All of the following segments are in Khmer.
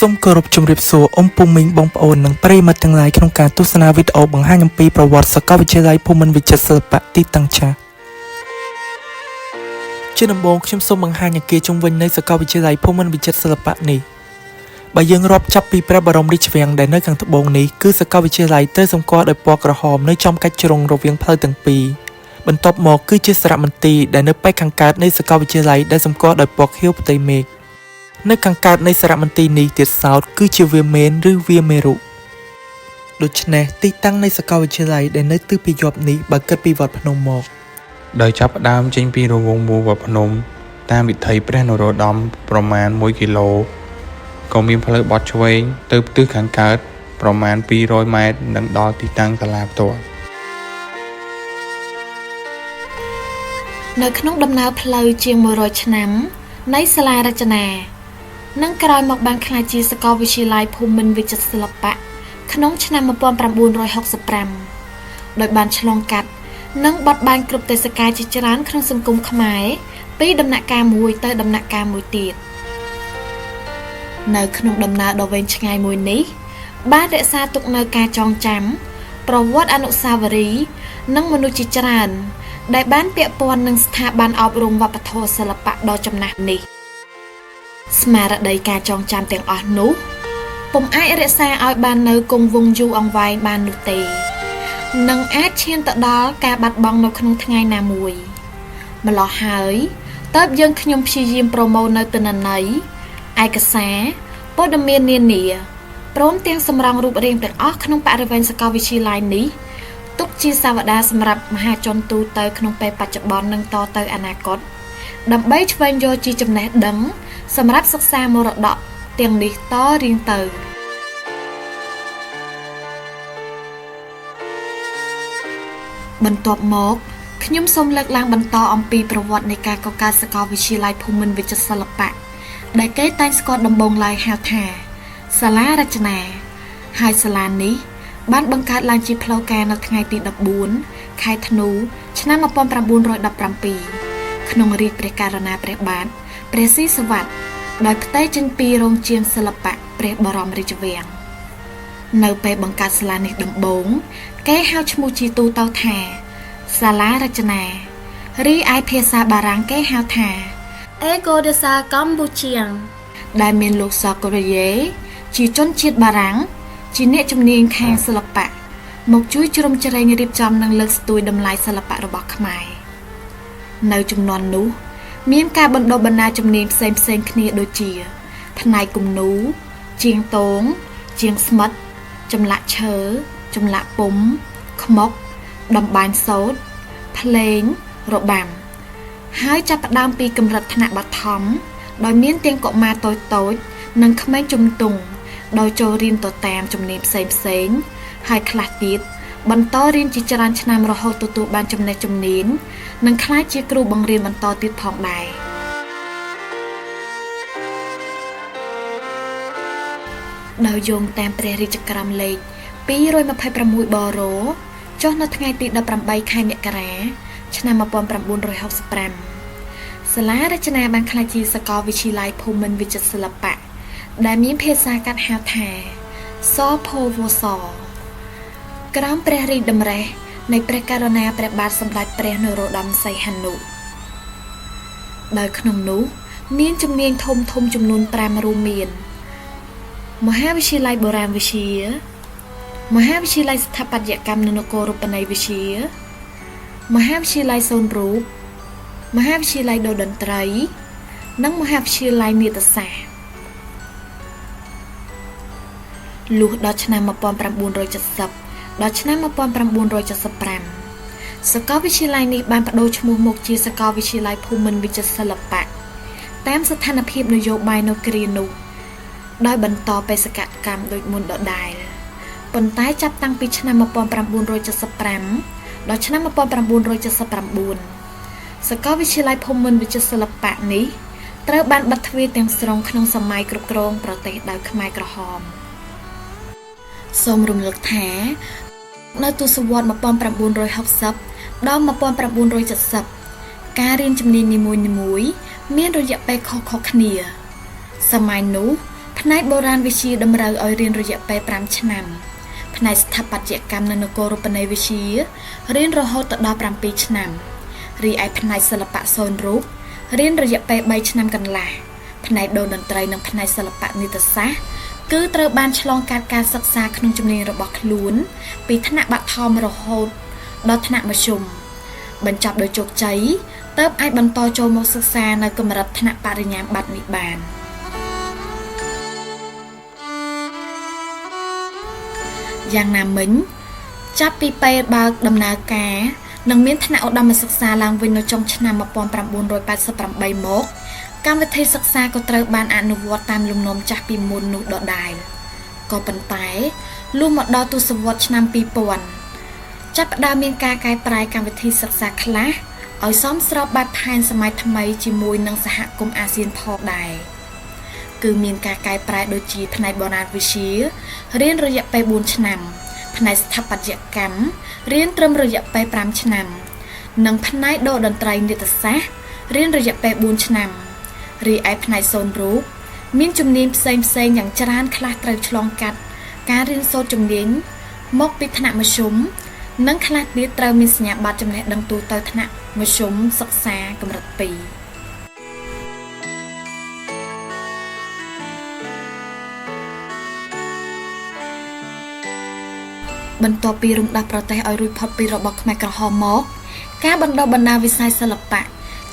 សូមគោរពជម្រាបសួរអ៊ំពូមីងបងប្អូននិងប្រិយមិត្តទាំងឡាយក្នុងការទស្សនាវីដេអូបង្ហាញអំពីប្រវត្តិសាកលវិទ្យាល័យភូមិន្ទវិចិត្រសិល្បៈទីតាំងចាស់ជាដំបូងខ្ញុំសូមបង្ហាញអគារជុំវិញនៃសាកលវិទ្យាល័យភូមិន្ទវិចិត្រសិល្បៈនេះបើយើងរាប់ចាប់ពីព្រះបរមរាជវាំងដែលនៅខាងត្បូងនេះគឺសាកលវិទ្យាល័យត្រូវសម្គាល់ដោយពណ៌ក្រហមនៅចំកាច់ជ្រុងរវាងផ្លូវទាំងពីរបន្ទាប់មកគឺជាសារមន្ទីរដែលនៅប៉ែកខាងកើតនៃសាកលវិទ្យាល័យដែលសម្គាល់ដោយពណ៌ខៀវផ្ទៃមេឃ នៅខាងកើតនៃសារមន្ទីរនេះទៀតសោតគឺជាវាលមេនឬវាលមេរុដូច្នេះទីតាំងនៃសាកលវិទ្យាល័យដែលនៅទិសពាយ័ព្យនេះបើគិតពីវត្តភ្នំមក ដោយចាប់ផ្ដើមចេញពីរង្វង់មូលវត្តភ្នំ តាមវិថីព្រះនរោត្តមប្រមាណ1គីឡូក៏មានផ្លូវបត់ឆ្វេងទៅទិសខាងកើតប្រមាណ200ម៉ែត្រនឹងដល់ទីតាំងសាលាផ្ទាល់ នៅក្នុងដំណើរផ្លូវជាង100ឆ្នាំនៃសាលារចនានិងក្រោយមកបានក្លាយជាសាកលវិទ្យាល័យភូមិន្ទវិចិត្រសិល្បៈក្នុងឆ្នាំ1965ដោយបានឆ្លងកាត់និងបត់បែនគ្រប់ទេសកាលជាច្រើនក្នុងសង្គមខ្មែរពីដំណាក់កាលមួយទៅដំណាក់កាលមួយទៀតនៅក្នុងដំណើរដ៏វែងឆ្ងាយមួយនេះបានរក្សាទុកនៅការចងចាំប្រវត្តិអនុស្សាវរីយ៍និងមនុស្សជាច្រើនដែលបានពាក់ព័ន្ធនឹងស្ថាប័នអប់រំវប្បធម៌សិល្បៈដ៏ចំណាស់នេះស្មារតីការចងចាំទាំងអស់នោះពុំអាចរក្សាឲ្យបាននៅគង់វង្សយូរអង្វែងបាននោះទេនិងអាចឈានទៅដល់ការបាត់បង់នៅក្នុងថ្ងៃណាមួយម្ល៉េះហើយតើបយើងខ្ញុំព្យាយាមប្រមូលនៅទិន្នន័យឯកសារព័ត៌មាននានាព្រមទាំងសម្រង់រូបរាងទាំងអស់ក្នុងបរិវេណសាកលវិទ្យាល័យនេះទុកជាសាវតាសម្រាប់មហាជនទូទៅក្នុងពេលបច្ចុប្បន្ននិងតទៅអនាគតដើម្បីឆ្វេងយកជាចំណេះដឹងសម្រាប់សិក្សាមរតកទាំងនេះតរៀងទៅបន្ទាប់មកខ្ញុំសូមលើកឡើងបន្តអំពីប្រវត្តិនៃការកកើតសាកលវិទ្យាល័យភូមិន្ទវិចិត្រសិល្បៈដែលគេតែងស្គាល់ដំបូងឡើយហៅថាសាលារចនាហើយសាលានេះបានបង្កើតឡើងជាផ្លូវការនៅថ្ងៃទី14ខែធ្នូឆ្នាំ1917ក្នុងរាជព្រះករុណាព្រះបាទព្រះស៊ីសុវត្ថិដោយផ្ទេរចេញពីរោងជាងសិល្បៈព្រះបរមរាជវាំងនៅពេលបង្កើតសាលានេះដំបូងគេហៅឈ្មោះជាទូទៅថាសាលារចនារីឯភាសាបារាំងគេហៅថា École des Arts Cambodgiens ដែលមានលោកសកូរីយេជាជនជាតិបារាំងជាអ្នកជំនាញខាងសិល្បៈមកជួយជ្រោមជ្រែងរៀបចំនិងលើកស្ទួយតម្លៃសិល្បៈរបស់ខ្មែរនៅជំនាន់នោះមានការបណ្ដុះបណ្ដាលជំនាញផ្សេងផ្សេងគ្នាដូចជាផ្នែកគំនូរជាងតងជាងស្មិតចម្លាក់ឈើចម្លាក់ពុំខ្មុកតម្បាញសូត្រភ្លេងរបាំហើយចាប់ផ្ដើមពីកម្រិតថ្នាក់បឋមដោយមានទាំងកុមារតូចៗនិងក្មេងជំទង់ដោយចូលរៀនទៅតាមជំនាញផ្សេងៗហើយខ្លះទៀតបន្តរៀនជាច្រើនឆ្នាំរហូតទទួលបានចំណេះជំនាញនិងក្លាយជាគ្រូបង្រៀនបន្តទៀតផងដែរដោយយោងតាមព្រះរាជក្រមលេខ226បរចុះនៅថ្ងៃទី18ខែមករាឆ្នាំ1965សាលារចនាបានក្លាយជាសាកលវិទ្យាល័យភូមិន្ទវិចិត្រសិល្បៈដែលមានភាសាកាត់ហៅថាសភវសក្រោមព្រះរាជតម្រិះនៃព្រះករុណាព្រះបាទសម្ដេចព្រះនរោត្តមសីហនុដោយក្នុងនោះមានជំនាញធំធំចំនួន5រួមមានមហាវិទ្យាល័យបុរាណវិទ្យាមហាវិទ្យាល័យស្ថាបត្យកម្មនិងនគររូបនីយវិទ្យាមហាវិទ្យាល័យសូន្យរូបមហាវិទ្យាល័យដូតន្ត្រីនិងមហាវិទ្យាល័យនាដសាស្ត្រលុះដល់ឆ្នាំ1970ដល់ឆ្នាំ1975សាកលវិទ្យាល័យនេះបានប្ដូរឈ្មោះមកជាសាកលវិទ្យាល័យភូមិន្ទវិចិត្រសិល្បៈតាមស្ថានភាពនយោបាយនៅគ្រានោះដោយបន្តបេសកកម្មដូចមុនដដែលប៉ុន្តែចាប់តាំងពីឆ្នាំ1975ដល់ឆ្នាំ1979សាកលវិទ្យាល័យភូមិន្ទវិចិត្រសិល្បៈនេះត្រូវបានបិទទ្វារទាំងស្រុងក្នុងសម័យគ្រប់គ្រងប្រទេសដោយខ្មែរក្រហមសូមរំលឹកថានៅទសវត្ស1960ដល់1970ការរៀនជំនាញនីមួយៗមានរយៈពេលខុសៗគ្នាសម័យនោះផ្ ផ្នែកបុរាណវិទ្យាតម្រូវឲ្យរៀនរយៈពេល5ឆ្នាំផ្នែកស្ថាបត្យកម្មនិងនគររូបនីយវិទ្យារៀនរហូតទៅដល់7ឆ្នាំរីឯផ្នែកសិល្បៈសូន្យរូបរៀនរយៈពេល3ឆ្នាំកន្លះផ្នែកដូនតន្ត្រីនិងផ្នែកសិល្បៈនាដសាស្ត្រគឺត្រូវបានឆ្លងកាត់ការសិក្សាក្នុងជំនាញរបស់ខ្លួនពីថ្នាក់បឋមរហូតដល់ថ្នាក់មធ្យមបញ្ចប់ដោយជោគជ័យទើបអាចបន្តចូលមកសិក្សានៅកម្រិតថ្នាក់បរិញ្ញាបត្រនេះបានយ៉ាងណាមិញចាប់ពីពេលបើកដំណើរការនិងមានថ្នាក់ឧត្តមសិក្សាឡើងវិញនៅចុងឆ្នាំ1988មកកម្មវិធីសិក្សាក៏ត្រូវបានអនុវត្តតាមលំនាំចាស់ពីមុននោះដដែលក៏ប៉ុន្តែលុះមកដល់ទសវត្សរ៍ឆ្នាំ2000ចាប់ផ្ដើមមានការកែប្រែកម្មវិធីសិក្សាខ្លះឲ្យសមស្របបែបផែនសម័យថ្មីជាមួយនឹងសហគមន៍អាស៊ានផងដែរគឺមានការកែប្រែដូចជាផ្នែកបុរាណវិទ្យារៀនរយៈពេល4ឆ្នាំផ្នែកស្ថាបត្យកម្មរៀនត្រឹមរយៈពេល5ឆ្នាំនិងផ្នែកដូតន្ត្រីនាដសាស្ត្ររៀនរយៈពេល4ឆ្នាំរីឯផ្នែកសូន្យរូបមានជំនាញផ្សេងៗយ៉ាងច្រើនខ្លះត្រូវឆ្លងកាត់ការរៀនសូត្រជំនាញមកពីថ្នាក់មធ្យមនិងខ្លះទៀតត្រូវមានសញ្ញាបត្រចំណេះដឹងទូទៅថ្នាក់មធ្យមសិក្សាកម្រិត2បន្ទាប់ពីរំដោះប្រទេសឲ្យរួចផុតពីរបបខ្មែរក្រហមមកការបណ្ដុះបណ្ដាលវិស័យសិល្បៈ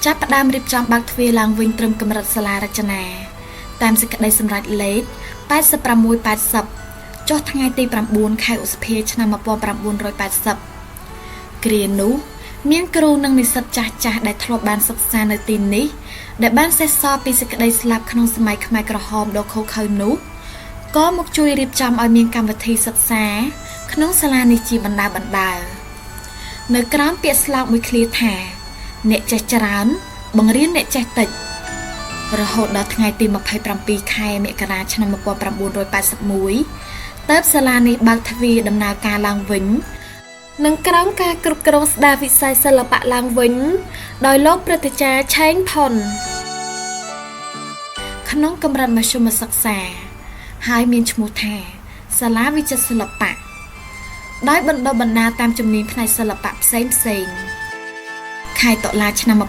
ចាប់ផ្ដើមរៀបចំបើកទ្វារឡើងវិញត្រឹមកម្រិតសាលារចនាតាមសេចក្តីសម្រេចលេខ8680ចុះថ្ងៃទី9ខែឧសភាឆ្នាំ1980គ្រានោះមានគ្រូនិងនិស្សិតចាស់ៗដែលធ្លាប់បានសិក្សានៅទីនេះដែលបានសេសសល់ពីសេចក្តីស្លាប់ក្នុងសម័យខ្មែរក្រហមដ៏ឃោរឃៅនោះក៏មកជួយរៀបចំឲ្យមានកម្មវិធីសិក្សាក្នុងសាលានេះជាបណ្ដើរៗនៅក្រោមពាក្យស្លោកមួយឃ្លាថាអ្នកចេះច្រើនបង្រៀនអ្នកចេះតិចរហូតដល់ថ្ងៃទី27ខែមករាឆ្នាំ1981ទើបសាលានេះបើកទ្វារដំណើរការឡើងវិញនិងក្រោមការគ្រប់គ្រងស្ដារវិស័យសិល្បៈឡើងវិញដោយលោកព្រឹទ្ធាចារ្យឆេងផុនក្នុងកម្រិតមធ្យមសិក្សាហើយមានឈ្មោះថាសាលាវិចិត្រសិល្បៈដោយបណ្ដុះបណ្ដាលតាមជំនាញផ្នែកសិល្បៈផ្សេងៗខែតុលាឆ្នាំ1988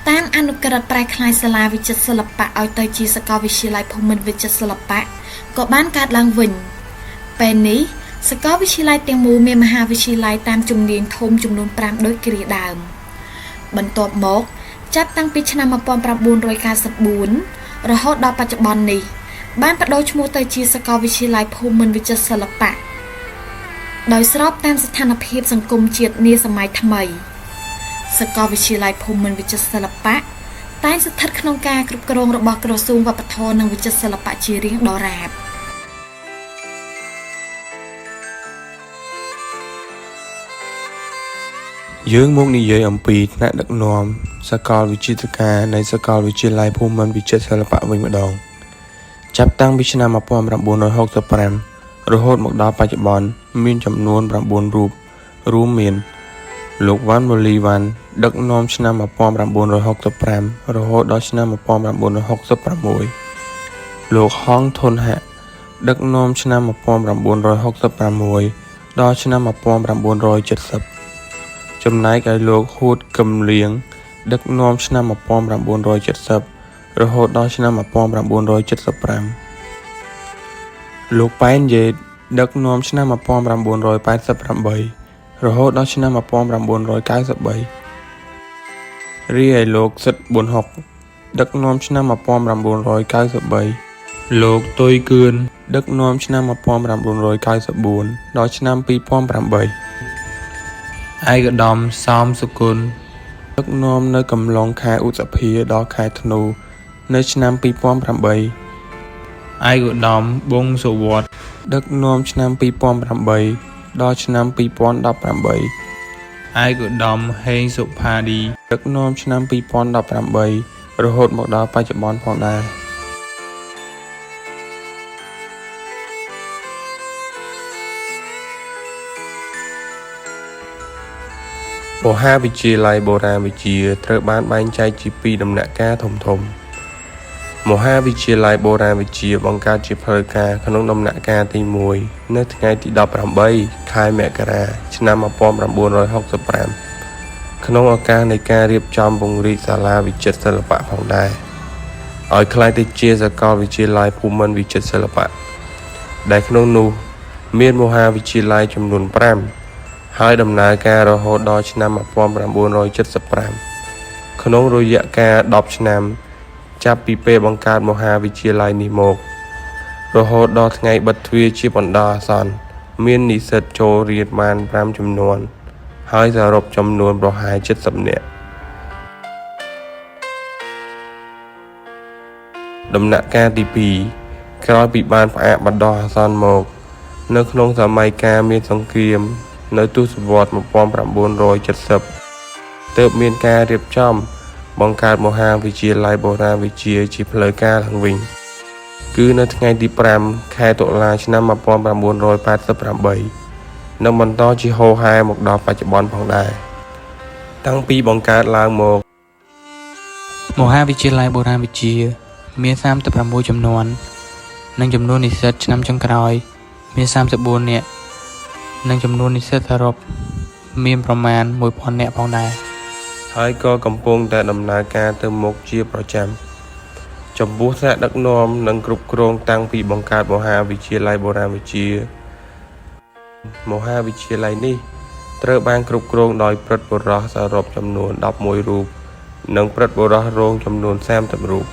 តាមអនុក្រឹត្យប្រែក្លាយសាលាវិចិត្រសិល្បៈឲ្យទៅជាសាកលវិទ្យាល័យភូមិន្ទវិចិត្រសិល្បៈក៏បានកើតឡើងវិញពេលនេះសាកលវិទ្យាល័យទាំងមូលមានមហាវិទ្យាល័យតាមជំនាញធំចំនួន5ដូចគ្រាដើមបន្ទាប់មកចាប់តាំងពីឆ្នាំ1994រហូតដល់បច្ចុប្បន្ននេះបានប្ដូរឈ្មោះទៅជាសាកលវិទ្យាល័យភូមិន្ទវិចិត្រសិល្បៈដោយស្របតាមស្ថានភាពសង្គមជាតិនាសម័យថ្មីសាកលវិទ្យាល័យភូមិន្ទវិចិត្រសិល្បៈតែងស្ថិតក្នុងការគ្រប់គ្រងរបស់ក្រសួងវប្បធម៌និងវិចិត្រសិល្បៈជារៀងដរាប យើងមកនិយាយអំពីថ្នាក់ដឹកនាំសាកលវិទ្យាការនៃសាកលវិទ្យាល័យភូមិន្ទវិចិត្រសិល្បៈវិញម្ដងចាប់តាំងពីឆ្នាំ1965រហូតមកដល់បច្ចុប្បន្នមានចំនួន9រូបរួមមានលោកវ៉ាន់មូលីវ៉ាន់ដឹកនាំឆ្នាំ1965រហូតដល់ឆ្នាំ1966លោកហងធុនហៈដឹកនាំឆ្នាំ1966ដល់ឆ្នាំ1970ចំណែកឯលោកហួតកឹមលៀងដឹកនាំឆ្នាំ1970រហូតដល់ឆ្នាំ1975លោកប៉ែនយេតដឹកនាំឆ្នាំ1988រហូតដល់ឆ្នាំ1993រីឯលោកសិទ្ធប៊ុនហុកដឹកនាំឆ្នាំ1993លោកតុយគឿនដឹកនាំឆ្នាំ1994ដល់ឆ្នាំ2008ឯកឧត្តមសោមសុគន្ធដឹកនាំនៅកំឡុងខែឧសភាដល់ខែធ្នូនៅឆ្នាំ2008ឯកឧត្តមប៊ុងសុវត្ថិដឹកនាំឆ្នាំ2008ដល់ឆ្នាំ2018ឯកឧត្តមហេងសុផាឌីដឹកនាំឆ្នាំ2018រហូតមកដល់បច្ចុប្បន្នផងដែរមហាវិទ្យាល័យបុរាណវិទ្យាត្រូវបានបែងចែកជាពីរដំណាក់កាលធំៗ មហាវិទ្យាល័យបុរាណវិទ្យាបង្កើតជាផ្លូវការក្នុងដំណាក់កាលទី1នៅថ្ងៃទី18ខែមករាឆ្នាំ1965ក្នុងឱកាសនៃការរៀបចំពង្រីកសាលាវិចិត្រសិល្បៈផងដែរឲ្យក្លាយទៅជាសាកលវិទ្យាល័យភូមិន្ទវិចិត្រសិល្បៈដែលក្នុងនោះមានមហាវិទ្យាល័យចំនួន5ហើយដំណើរការរហូតដល់ឆ្នាំ1975ក្នុងរយៈកាល10ឆ្នាំចាប់ពីពេលបង្កើតមហាវិទ្យាល័យនេះមករហូតដល់ថ្ងៃបិទទ្វារជាបណ្ដោះអាសន្នមាននិស្សិតចូលរៀនបាន5ចំនួនហើយសរុបចំនួនប្រហែល70នាក់ដំណាក់កាលទី2ក្រោយពីបានផ្អាកបណ្ដោះអាសន្នមកនៅក្នុងសម័យកាលមានសង្គ្រាមនៅទសវត្ស1970ទើបមានការរៀបចំបង្កើតមហាវិទ្យាល័យបុរាណវិទ្យាជាផ្លូវការឡើងវិញគឺនៅថ្ងៃទី5ខែតុលាឆ្នាំ1988និងបន្តជាហូរហែមកដល់បច្ចុប្បន្នផងដែរតាំងពីបង្កើតឡើងមក មហាវិទ្យាល័យបុរាណវិទ្យាមាន36ចំនួននិងចំនួននិស្សិតឆ្នាំចុងក្រោយមាន34នាក់និងចំនួននិស្សិតសរុបមានប្រមាណ1000នាក់ផងដែរ ហើយក៏កំពុងតែដំណើរការទៅមុខជាប្រចាំចំពោះថ្នាក់ដឹកនាំនិងគ្រប់គ្រងតាំងពីបង្កើតមហាវិទ្យាល័យបុរាណវិទ្យាមហាវិទ្យាល័យនេះត្រូវបានគ្រប់គ្រងដោយព្រឹទ្ធបុរសសរុបចំនួន11រូបនិងព្រឹទ្ធបុរសរងចំនួន30រូប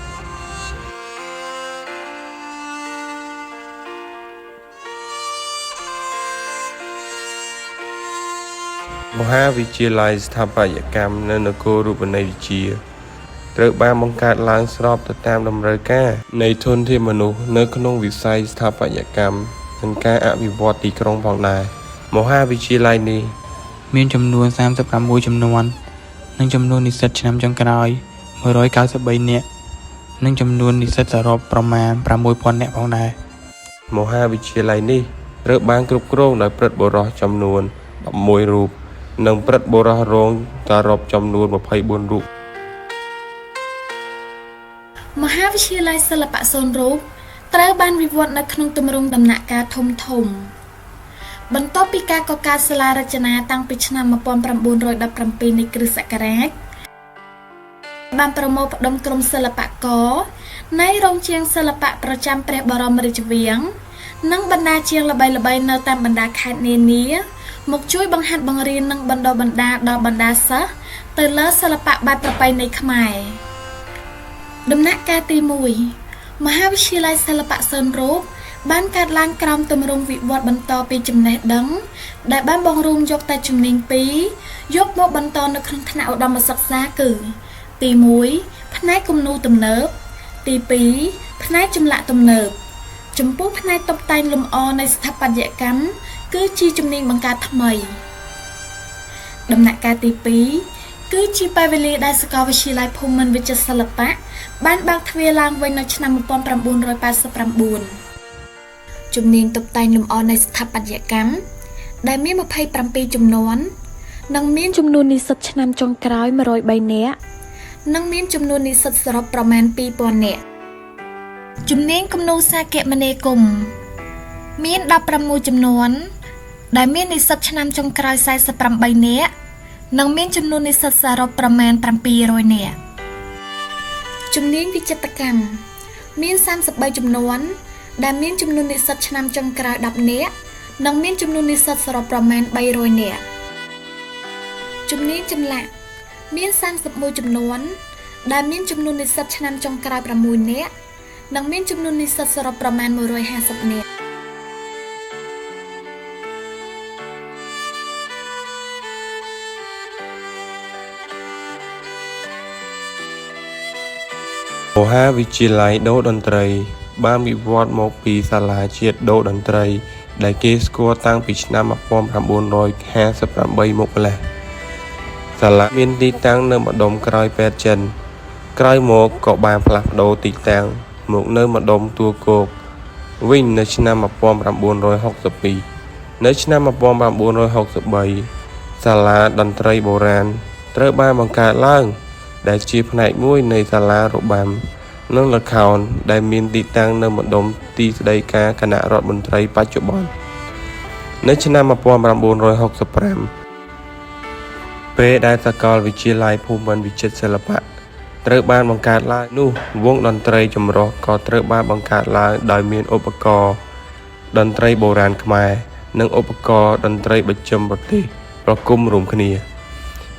មហាវិទ្យាល័យស្ថាបត្យកម្មនៅនគររូបនីយវិទ្យាត្រូវបានបង្កើតឡើងស្របទៅតាមតម្រូវការនៃធនធានមនុស្សនៅក្នុងវិស័យស្ថាបត្យកម្មនិងការអភិវឌ្ឍទីក្រុងផងដែរមហាវិទ្យាល័យនេះ មានចំនួន36ចំនួននិងចំនួននិស្សិតឆ្នាំចុងក្រោយ193នាក់និងចំនួននិស្សិតសរុបប្រមាណ6000នាក់ផងដែរ មហាវិទ្យាល័យនេះត្រូវបានគ្រប់គ្រងដោយព្រឹទ្ធបុរសចំនួន11រូបនិងព្រឹទ្ធបុរសរងសរុបចំនួន24រូប មហាវិទ្យាល័យសិល្បៈសូន្យរូបត្រូវបានវិវត្តនៅក្នុងទម្រង់ដំណាក់កាលធំធំបន្ទាប់ពីការកកើតសាលារចនាតាំងពីឆ្នាំ1917នៃគ្រិស្តសករាជបានប្រមូលផ្ដុំក្រុមសិល្បករនៃរោងជាងសិល្បៈប្រចាំព្រះបរមរាជវាំងនិងបណ្ដាជាងល្បីៗនៅតាមបណ្ដាខេត្តនានាមកជួយបង្ហាត់បង្រៀននិងបណ្ដុះបណ្ដាលដល់បណ្ដាសិស្សទៅលើសិល្បៈបែបប្រពៃណីខ្មែរដំណាក់កាលទី1មហាវិទ្យាល័យសិល្បៈសូន្យរូបបានកើតឡើងក្រោមទម្រង់វិវត្តបន្តពីចំណេះដឹងដែលបានបង្រួមយកតែជំនាញពីរយកមកបន្តនៅក្នុងថ្នាក់ឧត្តមសិក្សាគឺទី1ផ្នែកគំនូរទំនើបទី2ផ្នែកចម្លាក់ទំនើបចំពោះផ្នែកតុបតែងលម្អនៃស្ថាបត្យកម្មគឺជាជំនាញបង្កើតថ្មីដំណាក់កាលទី2គឺជាពេលវេលាដែលសាកលវិទ្យាល័យភូមិន្ទវិចិត្រសិល្បៈបានបើកទ្វារឡើងវិញនៅឆ្នាំ1989ជំនាញតុបតែងលម្អនៃស្ថាបត្យកម្មដែលមាន27ចំនួននិងមានចំនួននិស្សិតឆ្នាំចុងក្រោយ103នាក់និងមានចំនួននិស្សិតសរុបប្រមាណ2000នាក់ជំនាញគំនូរសាគមនាគមន៍មាន16ចំនួនដែលមាននិស្សិតឆ្នាំចុងក្រោយ48នាក់និងមានចំនួននិស្សិតសរុបប្រមាណ700នាក់ជំនាញវិចិត្រកម្មមាន33ចំនួនដែលមានចំនួននិស្សិតឆ្នាំចុងក្រោយ10នាក់និងមានចំនួននិស្សិតសរុបប្រមាណ300នាក់ជំនាញចម្លាក់មាន31ចំនួនដែលមានចំនួននិស្សិតឆ្នាំចុងក្រោយ6នាក់និងមានចំនួននិស្សិតសរុបប្រមាណ150នាក់ មហាវិទ្យាល័យដូតន្ត្រីបានវិវត្តមកពីសាលាជាតិដូតន្ត្រីដែលគេស្គាល់តាំងពីឆ្នាំ1958មកម្ល៉េះសាលាមានទីតាំងនៅម្ដុំក្រោយពេទ្យចិនក្រោយមកក៏បានផ្លាស់ប្ដូរទីតាំងមកនៅម្ដុំទួលគោកវិញនៅឆ្នាំ1962នៅឆ្នាំ1963សាលាតន្ត្រីបុរាណត្រូវបានបង្កើតឡើងដែលជាផ្នែកមួយនៃសាលារបាំ និងល្ខោនដែលមានទីតាំងនៅម្ដុំទីស្តីការគណៈរដ្ឋមន្ត្រីបច្ចុប្បន្ននៅឆ្នាំ1965ពេលដែលសាកលវិទ្យាល័យភូមិន្ទវិចិត្រសិល្បៈត្រូវបានបង្កើតឡើងនោះវង់តន្ត្រីចម្រុះក៏ត្រូវបានបង្កើតឡើងដោយមានឧបករណ៍តន្ត្រីបុរាណខ្មែរនិងឧបករណ៍តន្ត្រីបស្ចិមប្រទេសប្រគំរួមគ្នា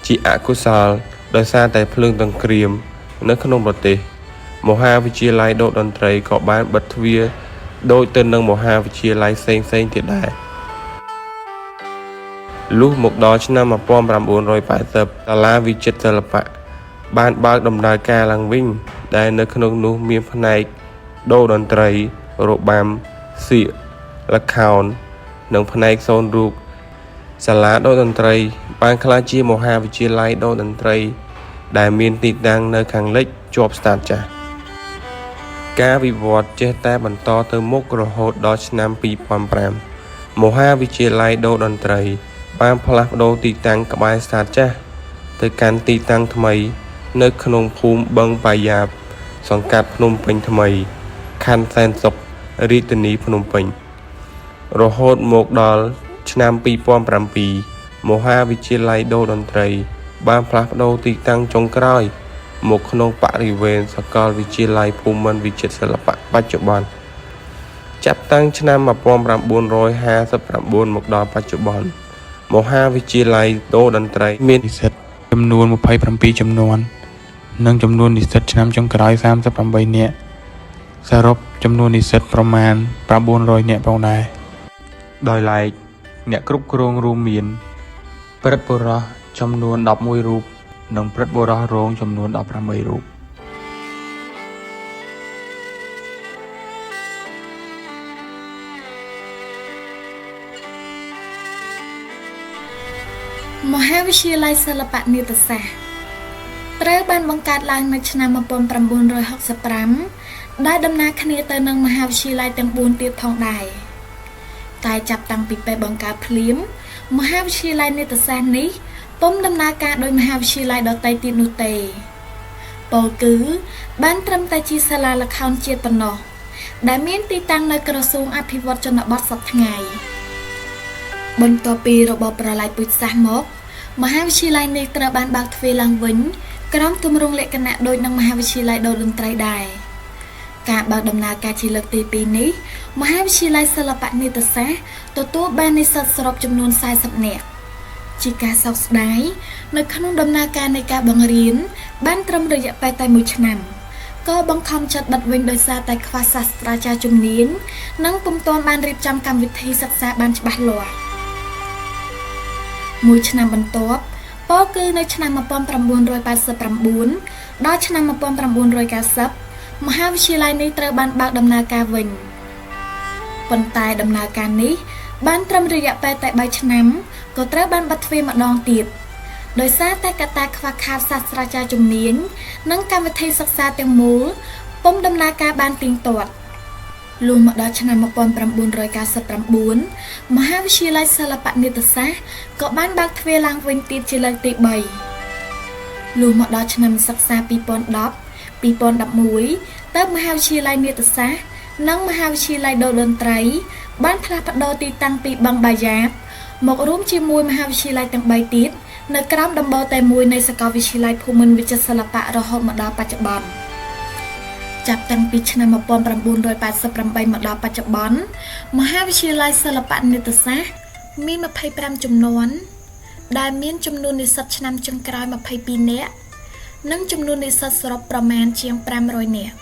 ជាអកុសលដោយសារតែភ្លើងសង្គ្រាមនៅក្នុងប្រទេសមហាវិទ្យាល័យដូតន្ត្រីក៏បានបិទទ្វារដូចទៅនឹងមហាវិទ្យាល័យផ្សេងៗទៀតដែរលុះមកដល់ឆ្នាំ1980សាលាវិចិត្រសិល្បៈបានបើកដំណើរការឡើងវិញដែលនៅក្នុងនោះមានផ្នែកដូតន្ត្រីរបាំសៀកល្ខោននិងផ្នែកសូនរូបសាលាដូតន្ត្រីបានក្លាយជាមហាវិទ្យាល័យដូតន្ត្រីដែលមានទីតាំងនៅខាងលិចជាប់ស្តាតចាស់ការវិវត្តចេះតែបន្តទៅមុខរហូតដល់ឆ្នាំ2005មហាវិទ្យាល័យដូតន្ត្រីបានផ្លាស់ប្ដូរទីតាំងក្បែរស្តាតចាស់ទៅកាន់ទីតាំងថ្មីនៅក្នុងភូមិបឹងបាយ៉ាបសង្កាត់ភ្នំពេញថ្មីខណ្ឌសែនសុខរាជធានីភ្នំពេញរហូតមកដល់ឆ្នាំ2007មហាវិទ្យាល័យដូតន្ត្រីបានផ្លាស់ប្ដូរទីតាំងចុងក្រោយមកក្នុងបរិវេណសាកលវិទ្យាល័យភូមិន្ទវិចិត្រសិល្បៈបច្ចុប្បន្នចាប់តាំងឆ្នាំ1959មកដល់បច្ចុប្បន្នមហាវិទ្យាល័យដូតន្ត្រីមាននិស្សិតចំនួន27ចំនួននិងចំនួននិស្សិតឆ្នាំចុងក្រោយ38នាក់សរុបចំនួននិស្សិតប្រមាណ900នាក់ផងដែរដោយឡែកអ្នកគ្រប់គ្រងរួមមានព្រឹទ្ធបុរសចំនួន11រូបនិងព្រឹទ្ធបុរសរងចំនួន18រូបមហាវិទ្យាល័យសិល្បៈនាដសាស្ត្រត្រូវបានបង្កើតឡើងនៅឆ្នាំ1965ដែលដំណើរគ្នាទៅនឹងមហាវិទ្យាល័យទាំង4ទៀតផងដែរតែចាប់តាំងពីពេលបង្កើតភ្លាមមហាវិទ្យាល័យនាដសាស្ត្រនេះពុំដំណើរការដោយមហាវិទ្យាល័យដទៃទៀតនោះទេពោលគឺបានត្រឹមតែជាសាលាល្ខោនជាតិប៉ុណ្ណោះដែលមានទីតាំងនៅក្រសួងអភិវឌ្ឍជនបទសព្វថ្ងៃបន្ទាប់ពីរបបប្រល័យពូជសាសន៍មកមហាវិទ្យាល័យនេះត្រូវបានបើកទ្វារឡើងវិញក្រោមទម្រង់លក្ខណៈដូចនឹងមហាវិទ្យាល័យដូតន្ត្រីដែរការបើកដំណើរការជាលើកទី2នេះមហាវិទ្យាល័យសិល្បៈនាដសាស្ត្រទទួលបាននិស្សិតសរុបចំនួន40នាក់ជាការសោកស្ដាយនៅក្នុងដំណើរការនៃការបង្រៀនបានត្រឹមរយៈពេលតែ1ឆ្នាំក៏បង្ខំចិត្តបិទវិញដោយសារតែខ្វះសាស្ត្រាចារ្យជំនាញនិងពុំទាន់បានរៀបចំកម្មវិធីសិក្សាបានច្បាស់លាស់មួយឆ្នាំបន្ទាប់ពោលគឺនៅឆ្នាំ1989ដល់ឆ្នាំ1990មហាវិទ្យាល័យនេះត្រូវបានបើកដំណើរការវិញប៉ុន្តែដំណើរការនេះបានត្រឹមរយៈពេលតែ3ឆ្នាំក៏ត្រូវបានបិទទ្វារម្ដងទៀតដោយសារតែកត្តាខ្វះខាតសាស្ត្រាចារ្យជំនាញនិងកម្មវិធីសិក្សាទាំងមូលពុំដំណើរការបានទៀងទាត់លុះមកដល់ឆ្នាំ1999មហាវិទ្យាល័យសិល្បៈនាដសាស្ត្រក៏បានបើកទ្វារឡើងវិញទៀតជាលើកទី3លុះមកដល់ឆ្នាំសិក្សា2010 2011ទៅមហាវិទ្យាល័យនាដសាស្ត្រនិងមហាវិទ្យាល័យដូតន្ត្រីបានផ្លាស់ប្ដូរទីតាំងពីបឹងបាយ៉ាបមករួមជាមួយមហាវិទ្យាល័យទាំង3ទៀតនៅក្រោមដំបូលតែមួយនៃសាកលវិទ្យាល័យភូមិន្ទវិចិត្រសិល្បៈរហូតមកដល់បច្ចុប្បន្នចាប់តាំងពីឆ្នាំ1988មកដល់បច្ចុប្បន្នមហាវិទ្យាល័យសិល្បៈនាដសាស្ត្រមាន25ចំនួនដែលមានចំនួននិស្សិតឆ្នាំចុងក្រោយ22នាក់និងចំនួននិស្សិតសរុបប្រមាណជាង500នាក់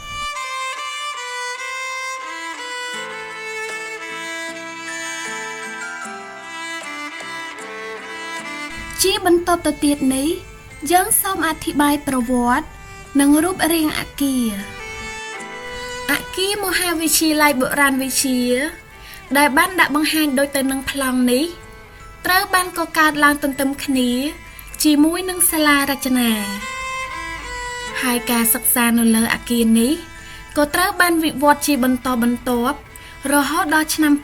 ជាបន្តទៅទៀតនេះយើងសូមអធិប្បាយប្រវត្តិនិងរូបរាងអគារអគារមហាវិទ្យាល័យបុរាណវិទ្យាដែលបានដាក់បង្ហាញដូចទៅនឹងប្លង់នេះត្រូវបានកកើតឡើងទន្ទឹមគ្នាជាមួយនឹងសាលារចនាហើយការសិក្សានៅលើអគារនេះក៏ត្រូវបានវិវត្តជាបន្តបន្ទាប់រហូតដល់ឆ្នាំ2011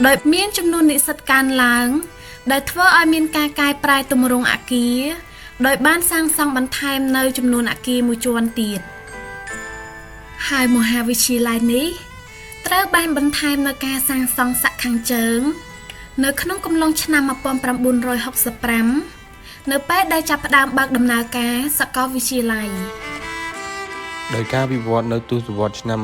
ដោយមានចំនួននិស្សិតកើនឡើង ដែលធ្វើឲ្យមានការកែប្រែទម្រង់អគារដោយបានសាងសង់បន្ថែមនៅចំនួនអគារមួយជាន់ទៀតហើយមហាវិទ្យាល័យនេះត្រូវបានបន្ថែមនៅការសាងសង់សាក់ខាងជើងនៅក្នុងកំឡុងឆ្នាំ1965នៅពេលដែលចាប់ផ្ដើមបើកដំណើរការសាកលវិទ្យាល័យ ដោយការវិវត្តន៍នៅទសវត្សរ៍ឆ្នាំ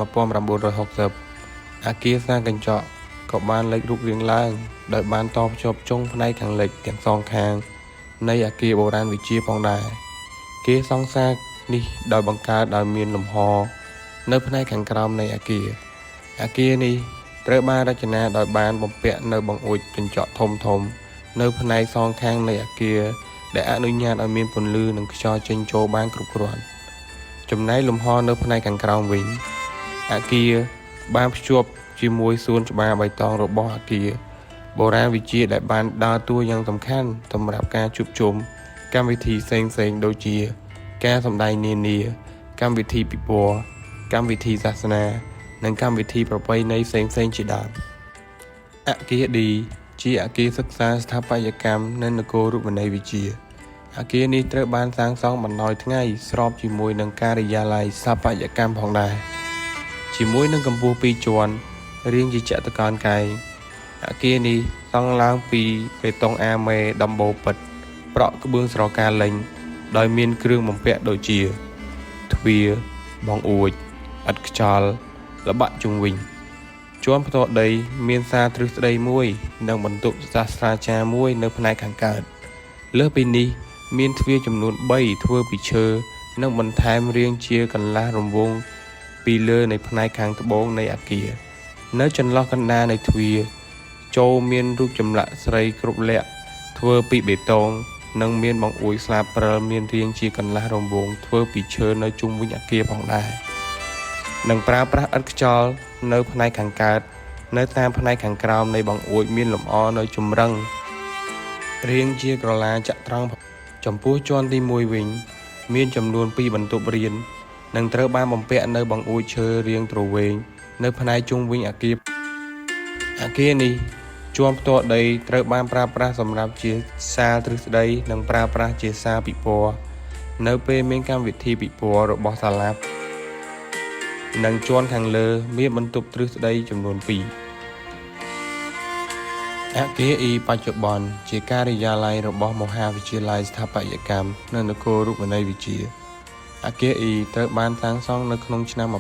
1960អគារសាលកញ្ចក់ក៏បានលេចរូបរាងឡើងដោយបានតភ្ជាប់ចុងផ្នែកខាងលិចទាំងសងខាងនៃអគារបុរាណវិទ្យាផងដែរគេសង់សាលនេះដោយបង្កើតឲ្យមានលំហនៅផ្នែកខាងក្រោមនៃអគារអគារនេះត្រូវបានរចនាដោយបានបំពាក់នៅបង្អួចកញ្ចក់ធំៗនៅផ្នែកសងខាងនៃអគារដែលអនុញ្ញាតឲ្យមានពន្លឺនិងខ្យល់ចេញចូលបានគ្រប់គ្រាន់ចំណែកលំហនៅផ្នែកខាងក្រោមវិញអគារបានភ្ជាប់ជាមួយសួនច្បារបៃតងរបស់អគារបុរាណវិទ្យាដែលបានដើរតួយ៉ាងសំខាន់សម្រាប់ការជួបជុំកម្មវិធីផ្សេងៗដូចជា ការសម្ដែងនានា កម្មវិធីពិព័រណ៍កម្មវិធីសាសនា និងកម្មវិធីប្រពៃណីផ្សេងៗជាដើមអគារ D ជាអគារសិក្សាស្ថាបត្យកម្មនិងនគររូបនីយវិទ្យាអគារនេះត្រូវបានសាងសង់បណ្ដោយថ្ងៃស្របជាមួយនឹងការិយាល័យស្ថាបត្យកម្មផងដែរជាមួយនឹងកម្ពស់2ជាន់រាងជាចតុកោណកែងអគារនេះសង់ឡើងពីបេតុងអាមេដំបូលពិតប្រក់ក្បឿងស្រកាលេញដោយមានគ្រឿងបំពាក់ដូចជាទ្វារបង្អួចឥដ្ឋខ្យល់ល្បាក់ជុំវិញជាន់ផ្ទាល់ដីមានសាលទ្រឹស្ដីមួយនិងបន្ទប់សាស្ត្រាចារ្យមួយនៅផ្នែកខាងកើតលើសពីនេះមានទ្វារចំនួន3ធ្វើពីឈើនិងបន្ថែមរាងជាកន្លះរង្វង់ពីលើនៃផ្នែកខាងត្បូងនៃអគារនៅចន្លោះកណ្ដាលនៃទ្វារចូលមានរូបចម្លាក់ស្រីគ្រប់លក្ខណ៍ធ្វើពីបេតុងនិងមានបង្អួចស្លាបព្រិលមានរាងជាកន្លះរង្វង់ធ្វើពីឈើនៅជុំវិញអគារផងដែរនិងប្រើប្រាស់ឥដ្ឋខ្យល់នៅផ្នែកខាងកើតនៅតាមផ្នែកខាងក្រោមនៃបង្អួចមានលម្អនៅចម្រឹងរាងជាក្រឡាចត្រង្គចំពោះជាន់ទី1វិញមានចំនួន2បន្ទប់រៀននិងត្រូវបានបំពាក់នៅបង្អួចឈើរាងទ្រវែងនៅផ្នែកជុំវិញអគារអគារនេះជាន់ផ្ទាល់ដីត្រូវបានប្រើប្រាស់សម្រាប់ជាសាលទ្រឹស្ដីនិងប្រើប្រាស់ជាសាលពិព័រណ៍នៅពេលមានកម្មវិធីពិព័រណ៍របស់សាលានិងជាន់ខាងលើមានបន្ទប់ទ្រឹស្ដីចំនួន2អគារ E បច្ចុប្បន្នជាការិយាល័យរបស់មហាវិទ្យាល័យស្ថាបត្យកម្មនិងនគររូបនីយវិទ្យាអគារ E ត្រូវបានសាងសង់នៅក្នុងឆ្នាំ1950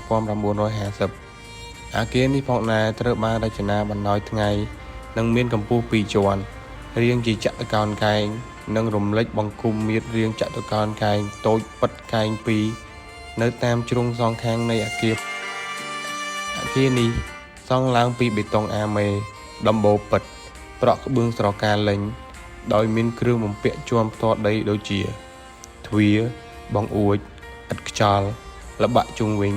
អគារនេះផងដែរត្រូវបានរចនាបណ្ដោយថ្ងៃនិងមានកម្ពស់2ជាន់រាងជាចតុកោណកែងនិងរំលេចបង្គំមៀតរាងចតុកោណកែងតូចពិតកែង2នៅតាមជ្រុងសងខាងនៃអគារអគារនេះសង់ឡើងពីបេតុងអាមេដំបូលពិតប្រក់ក្បឿងស្រកាលេញដោយមានគ្រឿងបំពាក់ជាន់ផ្ទាល់ដីដូចជាទ្វារបង្អួចឥដ្ឋខ្យល់ល្បាក់ជុំវិញ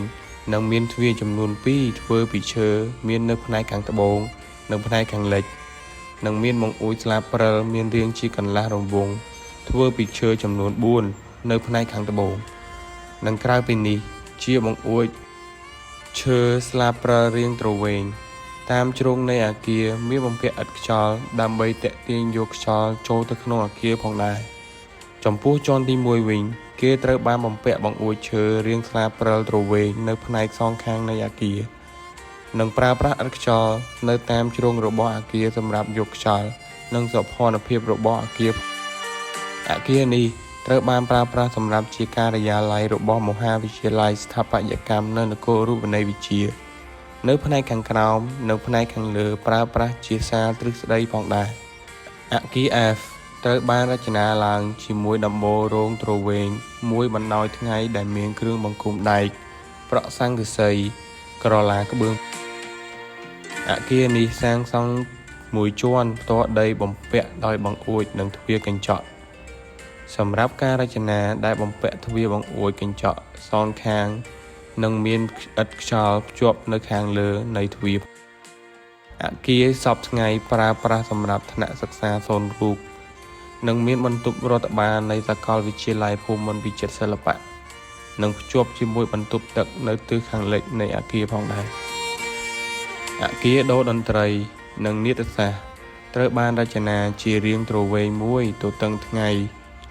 និងមានទ្វារចំនួន2ធ្វើពីឈើមាននៅផ្នែកខាងត្បូងនិងផ្នែកខាងលិចនិងមានបង្អួចស្លាបព្រិលមានរាងជាកន្លះរង្វង់ធ្វើពីឈើចំនួន4នៅផ្នែកខាងត្បូងនិងក្រៅពីនេះជាបង្អួចឈើស្លាបព្រិលរាងទ្រវែងតាមជ្រុងនៃអគារមានបំពាក់ឥដ្ឋខ្យល់ដើម្បីទាក់ទាញយកខ្យល់ចូលទៅក្នុងអគារផងដែរចំពោះជាន់ទី1វិញគេត្រូវបានបំពាក់បង្អួចឈើរាងស្លាបព្រិលទ្រវែងនៅផ្នែកសងខាងនៃអគារនិងប្រើប្រាស់ឥដ្ឋខ្យល់នៅតាមជ្រុងរបស់អគារសម្រាប់យកខ្យល់និងសោភ័ណភាពរបស់អគារអគារនេះត្រូវបានប្រើប្រាស់សម្រាប់ជាការិយាល័យរបស់មហាវិទ្យាល័យស្ថាបត្យកម្មនិងនគររូបនីយវិទ្យានៅផ្នែកខាងក្រោមនិងផ្នែកខាងលើប្រើប្រាស់ជាសាលទ្រឹស្ដីផងដែរអគារ F ត្រូវបានរចនាឡើងជាមួយដំបូលរោងទ្រវែងមួយបណ្ដោយថ្ងៃដែលមានគ្រឿងបង្គុំដែកប្រក់ស័ង្កសីក្រឡាក្បឿងអគារនេះសាងសង់មួយជាន់ផ្ទាល់ដីបំពាក់ដោយបង្អួចនិងទ្វារកញ្ចក់សម្រាប់ការរចនាដែលបំពាក់ទ្វារបង្អួចកញ្ចក់សងខាងនិងមានឥដ្ឋខ្យល់ភ្ជាប់នៅខាងលើនៃទ្វារអគារសព្វថ្ងៃប្រើប្រាស់សម្រាប់ថ្នាក់សិក្សាសូន្យរូបនិងមានបន្ទប់រដ្ឋបាលនៃសាកលវិទ្យាល័យភូមិន្ទវិចិត្រសិល្បៈនិងភ្ជាប់ជាមួយបន្ទប់ទឹកនៅទិសខាងលិចនៃអគារផងដែរអគារដូរតន្ត្រីនិងនាដសាស្ត្រ ត្រូវបានរចនាជារាងទ្រវែងមួយទទឹងថ្ងៃ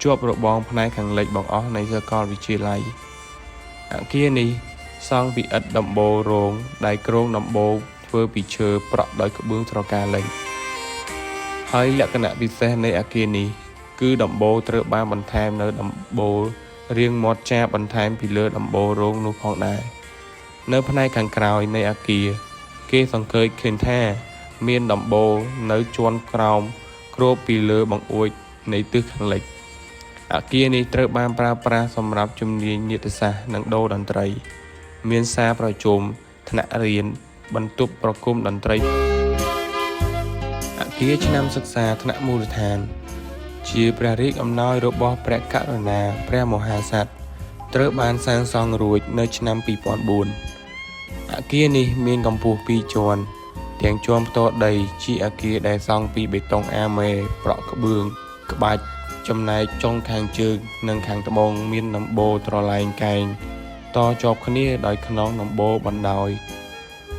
ជាប់របងផ្នែកខាងលិចបង្អស់នៃសាកលវិទ្យាល័យអគារនេះសង់ពីឥដ្ឋដំបូលរោងដែលគ្រោងដំបូលធ្វើពីឈើប្រក់ដោយក្បឿងស្រកាលេញហើយលក្ខណៈពិសេសនៃអគារនេះគឺដំបូលត្រូវបានបន្ថែមនៅដំបូលរាងមាត់ចាបបន្ថែមពីលើដំបូលរោងនោះផងដែរនៅផ្នែកខាងក្រោយនៃអគារគេសង្កេតឃើញថាមានដំបូលនៅជាន់ក្រោមគ្របពីលើបង្អួចនៃទិសខាងលិចអគារនេះត្រូវបានប្រើប្រាស់សម្រាប់ជំនាញនាដសាស្ត្រនិងដូរ្យតន្ត្រី មានសាលប្រជុំថ្នាក់រៀនបន្ទប់ប្រគំតន្ត្រីអគារឆ្នាំសិក្សាថ្នាក់មូលដ្ឋាន ជាព្រះរាជអំណោយរបស់ព្រះករុណាព្រះមហាក្សត្រត្រូវបានសាងសង់រួចនៅឆ្នាំ2004អគារនេះមានកម្ពស់2ជាន់ទាំងជាន់ផ្ទាល់ដីជាអគារដែលសង់ពីបេតុងអាមេប្រក់ក្បឿងក្បាច់ចំណែកចុងខាងជើងនិងខាងត្បូងមានដំបូលត្រឡែងកែងតជាប់គ្នាដោយខ្នងដំបូលបណ្ដោយ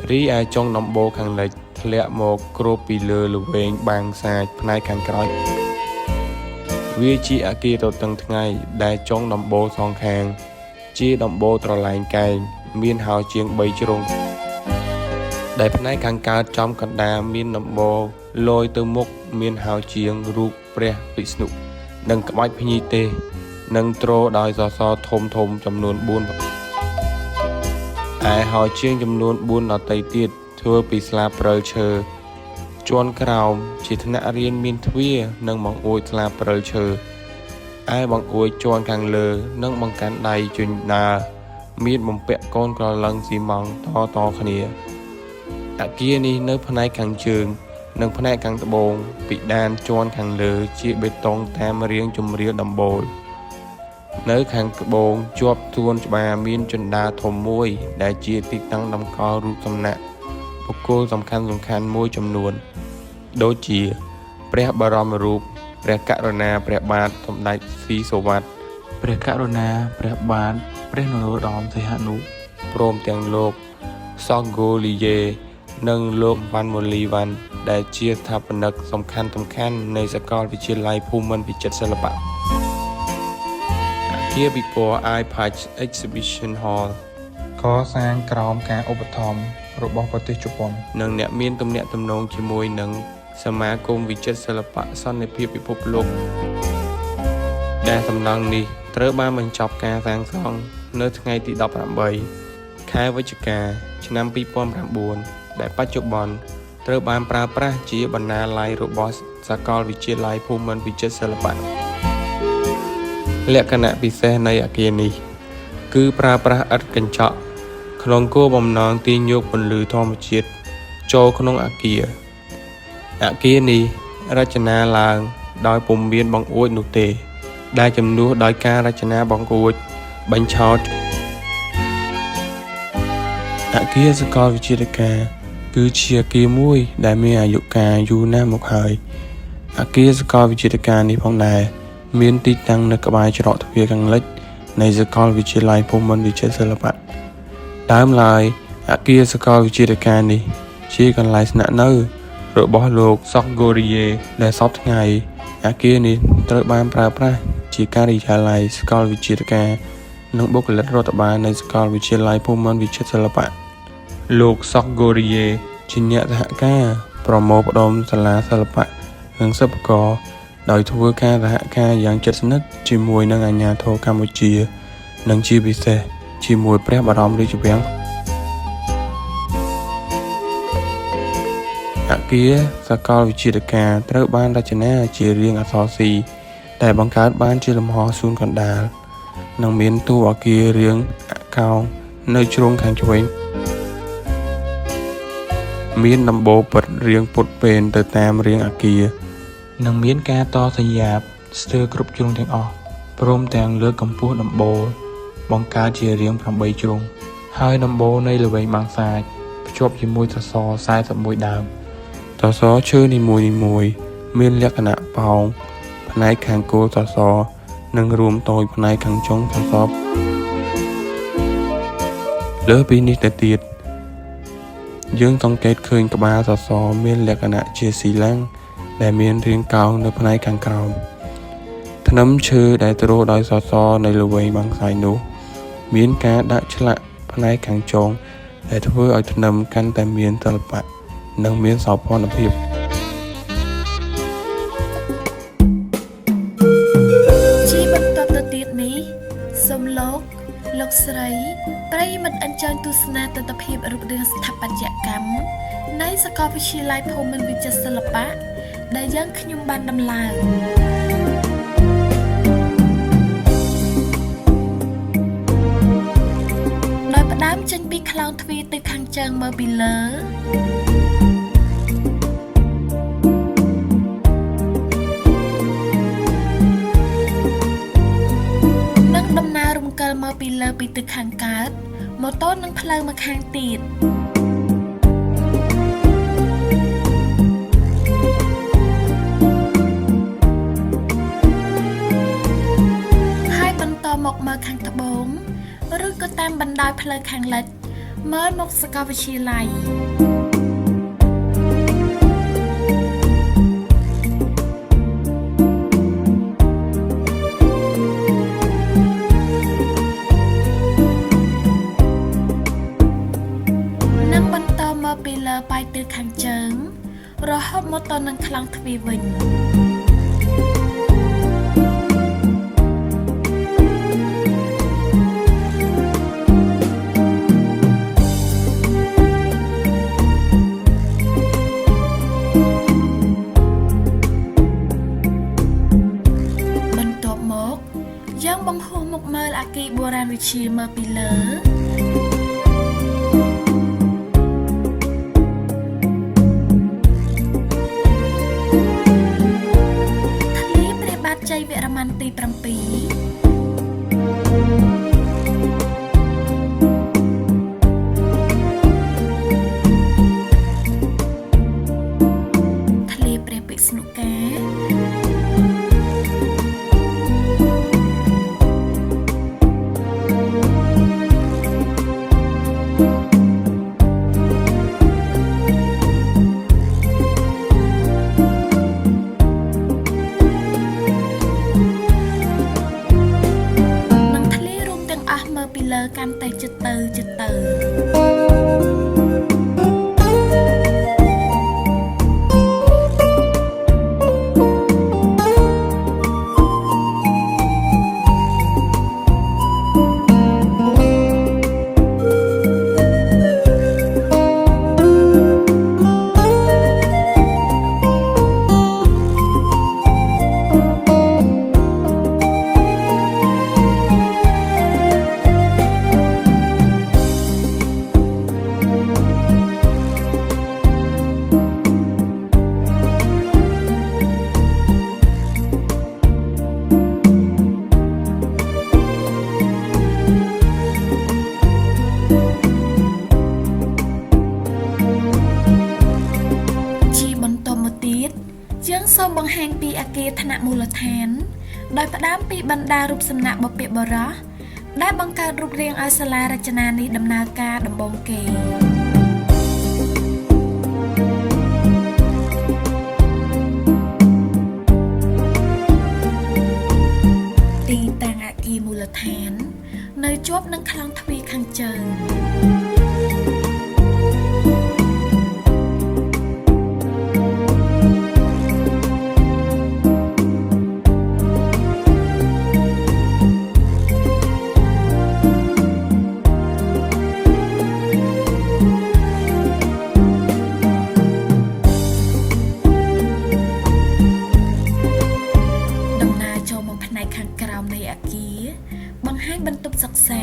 រីឯចុងដំបូលខាងលិចធ្លាក់មកគ្របពីលើល្វែងបាំងសាចផ្នែកខាងក្រោយវាជាអគារទទឹងថ្ងៃដែលចុងដំបូលសងខាង ជាដំបូលត្រឡែងកែងមានហោជាង3ជ្រុងដែលផ្នែកខាងកើតចំកណ្ដាលមានដំបូលលយទៅមុខមានហោជាងរូបព្រះវិស្ណុនិងក្បាច់ភ្ញីទេសនិងទ្រដោយសសរធំធំចំនួន4ឯហោជាងចំនួន4ដទៃទៀតធ្វើពីស្លាបព្រិលឈើជាន់ក្រោមជាថ្នាក់រៀនមានទ្វារនិងបង្អួចស្លាបព្រិលឈើឯបង្អួចជាន់ខាងលើនិងបង្កាន់ដៃជញ្ដើរមានបំពាក់កូនក្រឡឹងស៊ីម៉ង់តតគ្នាអគារនេះនៅផ្នែកខាងជើងនិងផ្នែកខាងត្បូងពិដានជាន់ខាងលើជាបេតុងតាមរាងជម្រាលដំបូលនៅខាងត្បូងជាប់សួនច្បារមានជណ្ដើរធំមួយដែលជាទីតាំងតម្កល់រូបសំណាកបុគ្គលសំខាន់ៗមួយចំនួនដូចជាព្រះបរមរូបព្រះករុណាព្រះបាទសម្ដេចស៊ីសុវត្ថិព្រះករុណាព្រះបាទព្រះនរោត្តមសីហនុព្រមទាំងលោកសង់ហ្គូលីយេនិងលោកវ៉ាន់ម៉ូលីវ៉ាន់ដែលជាស្ថាបនិកសំខាន់ៗនៃសាកលវិទ្យាល័យភូមិន្ទវិចិត្រសិល្បៈអគារពិព័រណ៍ iPatch Exhibition Hall កសាងក្រោមការឧបត្ថម្ភរបស់ប្រទេសជប៉ុននិងអ្នកមានទំនាក់ទំនងជាមួយនឹងសមាគមវិចិត្រសិល្បៈសន្តិភាពពិភពលោកដែលសំណង់នេះត្រូវបានបញ្ចប់ការសាងសង់នៅថ្ងៃទី18ខែវិច្ឆិកាឆ្នាំ2009ដែលបច្ចុប្បន្នត្រូវបានប្រើប្រាស់ជាបណ្ណាល័យរបស់សាកលវិទ្យាល័យភូមិន្ទវិចិត្រសិល្បៈលក្ខណៈពិសេសនៃអគារនេះគឺប្រើប្រាស់ឥដ្ឋកញ្ចក់ក្នុងគោលបំណងទាញយកពន្លឺធម្មជាតិចូលក្នុងអគារអគារនេះរចនាឡើងដោយពុំមានបង្អួចនោះទេដែលជំនួសដោយការរចនាបង្អួចបញ្ឆោតអគារសាកលវិទ្យាការគឺជាអគារមួយដែលមានអាយុកាលយូរណាស់មកហើយអគារសាកលវិទ្យាការនេះផងដែរមានទីតាំងនៅក្បែរច្រកទ្វារខាងលិចនៃសាកលវិទ្យាល័យភូមិន្ទវិចិត្រសិល្បៈដើមឡើយអគារសាកលវិទ្យាការនេះជាកន្លែងស្នាក់នៅរបស់លោកសកហ្គូរីយេដែលសព្វថ្ងៃអគារនេះត្រូវបានប្រើប្រាស់ជាការិយាល័យសាកលវិទ្យាការនិងបុគ្គលិករដ្ឋបាលនៃសាកលវិទ្យាល័យភូមិន្ទវិចិត្រសិល្បៈលោកសកហ្គូរីយេជាអ្នកសហការប្រមូលផ្ដុំសាលាសិល្បៈនិងសិប្បករដោយធ្វើការសហការយ៉ាងជិតស្និទ្ធជាមួយនឹងអាជ្ញាធរកម្ពុជានិងជាពិសេសជាមួយព្រះបរមរាជវាំងអគារសាកលវិទ្យាការត្រូវបានរចនាជារាងអក្សរ C ដែលបង្កើតបានជាលំហសួនកណ្ដាលនិងមានតួអគាររាងអកោងនៅជ្រុងខាងឆ្វេងមានដំបូលពិតរាងពុតពេនទៅតាមរាងអគារនិងមានការតសញ្ញាបស្ទើរគ្រប់ជ្រុងទាំងអស់ព្រមទាំងលើកកម្ពស់ដំបូលបង្កើតជារាង8ជ្រុងហើយដំបូលនៃល្វែងបាំងសាចភ្ជាប់ជាមួយសសរ41ដើមសសរឈើនីមួយៗមានលក្ខណៈប៉ោងផ្នែកខាងគោលសសរនិងរួមតូចផ្នែកខាងចុងសសរលើសពីនេះទៅទៀតយើងសង្កេតឃើញក្បាលសសរមានលក្ខណៈជាស៊ីឡាំង ដែលមានរាងកោងនៅផ្នែកខាងក្រោមធ្នឹមឈើដែលទ្រដោយសសរនៃល្វែងបឹងសៃនោះមានការដាក់ឆ្លាក់ផ្នែកខាងចុងដែលធ្វើឲ្យធ្នឹមកាន់តែមានសិល្បៈនិងមានសោភ័ណភាព ជាបន្តទៅទៀតនេះសូមលោកលោកស្រីប្រិយមិត្តអញ្ជើញទស្សនាទិដ្ឋភាពរូបរាងស្ថាបត្យកម្មនៃសាកលវិទ្យាល័យភូមិន្ទវិចិត្រសិល្បៈដែលយើងខ្ញុំបានដំឡើងដោយផ្ដើមចេញពីខ្លោងទ្វារទៅខាងជើងមើលពីលើនិងដំណើររំកិលមើលពីលើពីទិសខាងកើតម៉ូតូនិងផ្លូវមកខាងទៀតហើយបន្តមកមើលខាងត្បូងឬក៏តាមបណ្ដោយផ្លូវខាងលិចមើលមកសាកលវិទ្យាល័យនិងបន្តមកពីលើប៉ែកទិសខាងជើងរហូតមកដល់នឹងខ្លោងទ្វារវិញបន្ទាប់មកយើងបង្ហោះមកមើលអគារបុរាណវិទ្យាមើលពីលើធ្លាព្រះបាទជ័យវរ្ម័នទី7ធ្លាព្រះពិស្ណុកានិងធ្លារួមទាំងអស់មើលពីលើកាន់តែជិតទៅជិតទៅជាបន្តមកទៀតយើងសូមបង្ហាញពីអគារថ្នាក់មូលដ្ឋានដោយផ្ដើមពីបណ្ដារូបសំណាកបុព្វបុរសដែលបង្កើតរូបរាងឲ្យសាលារចនានេះដំណើរការដំបូងគេទីតាំងអគារមូលដ្ឋាននៅជាប់នឹងខ្លោងទ្វារខាងជើងដំណើរចូលមកផ្នែកខាងក្រោមនៃអគារបង្ហាញបន្ទប់សិក្សា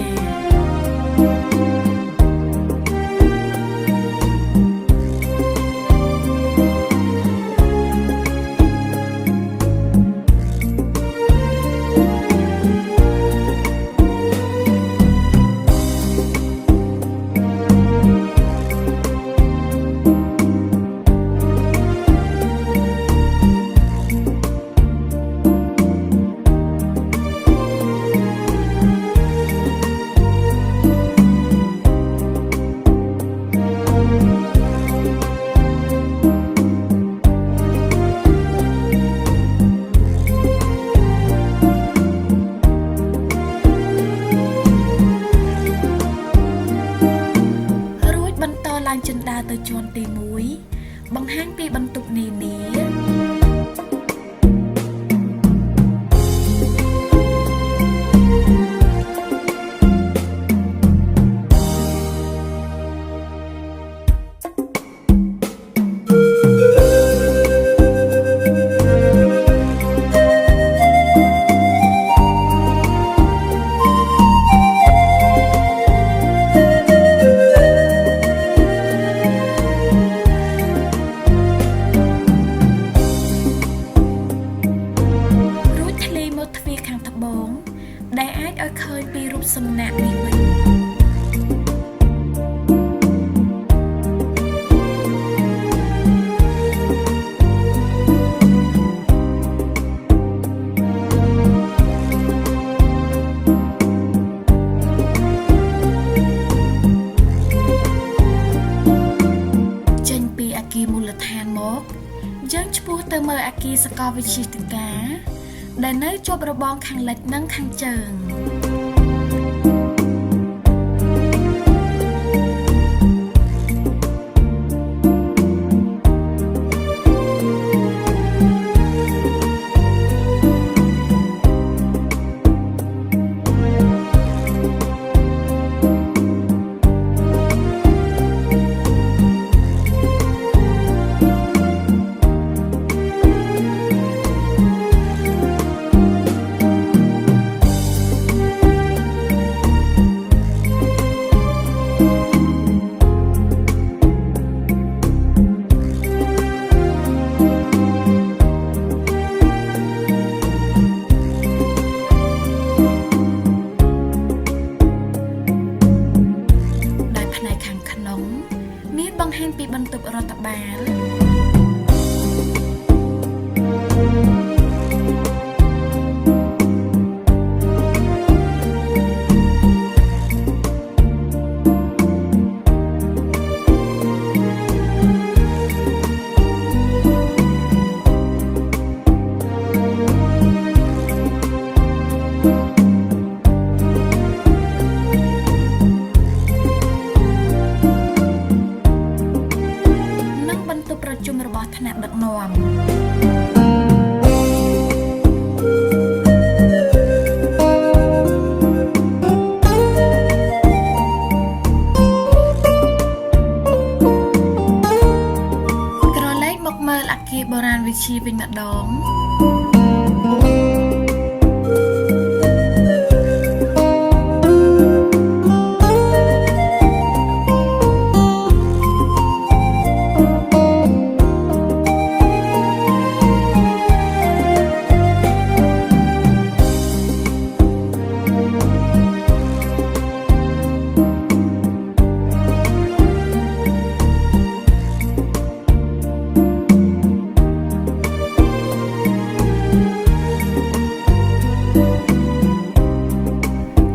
ពីរូបសំណាកនេះវិញចេញពីអគារមូលដ្ឋានមកយើងឆ្ពោះទៅមើលអគារសាកលវិទ្យាធិការដែលនៅជាប់របងខាងលិចនិងខាងជើងមានបង្ហាញពីបន្ទប់រដ្ឋបាលប្រជុំរបស់ថ្នាក់ដឹកនាំក្រឡេកមកមើលអគារបុរាណវិទ្យាវិញម្ដង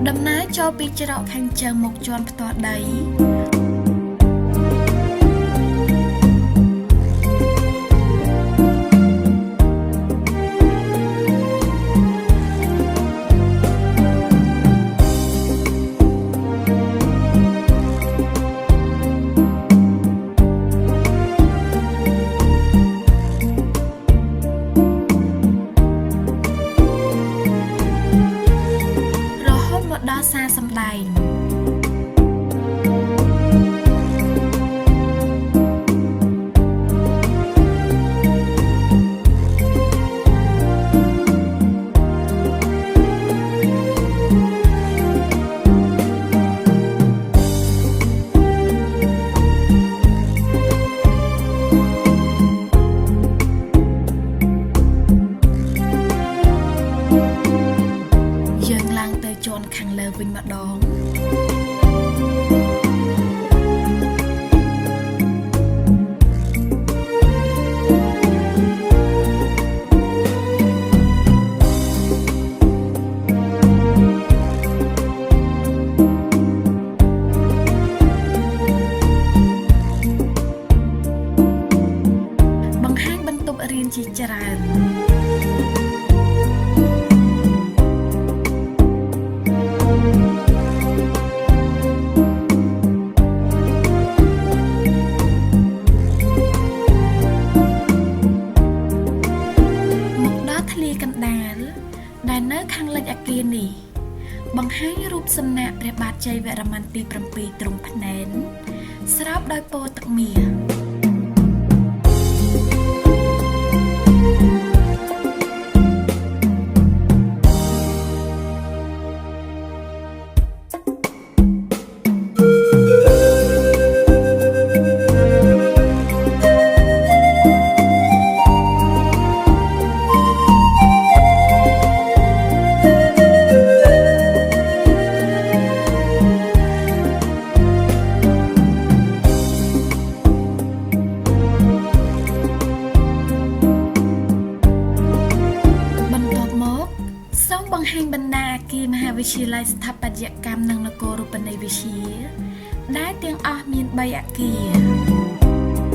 ដំណើរចូលពីច្រកខាងជើងមកជាន់ផ្ទាល់ដីរហូតមកដល់សាលសម្ដែងយើងឡើងទៅជាន់ខាងលើវិញម្ដងបង្ហាញបន្ទប់រៀនជាច្រើនមកដល់ធ្លាយកណ្ដាលដែលនៅខាងលិចអគារនេះបង្ហាញរូបសំណាកព្រះបាទជ័យវរ្ម័នទី7ទ្រង់ភ្នែនស្រោបដោយពោទឹកមាស គារមហាវិទ្យាល័យស្ថាបត្យកម្មនិងនគររូបនីយវិទ្យាដែលទាំងអស់មាន3អគារ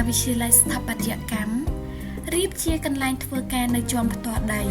វិទ្យាល័យស្ថាបត្យកម្មរៀបជាកន្លែងធ្វើការនៅជាន់ផ្ទាល់ដី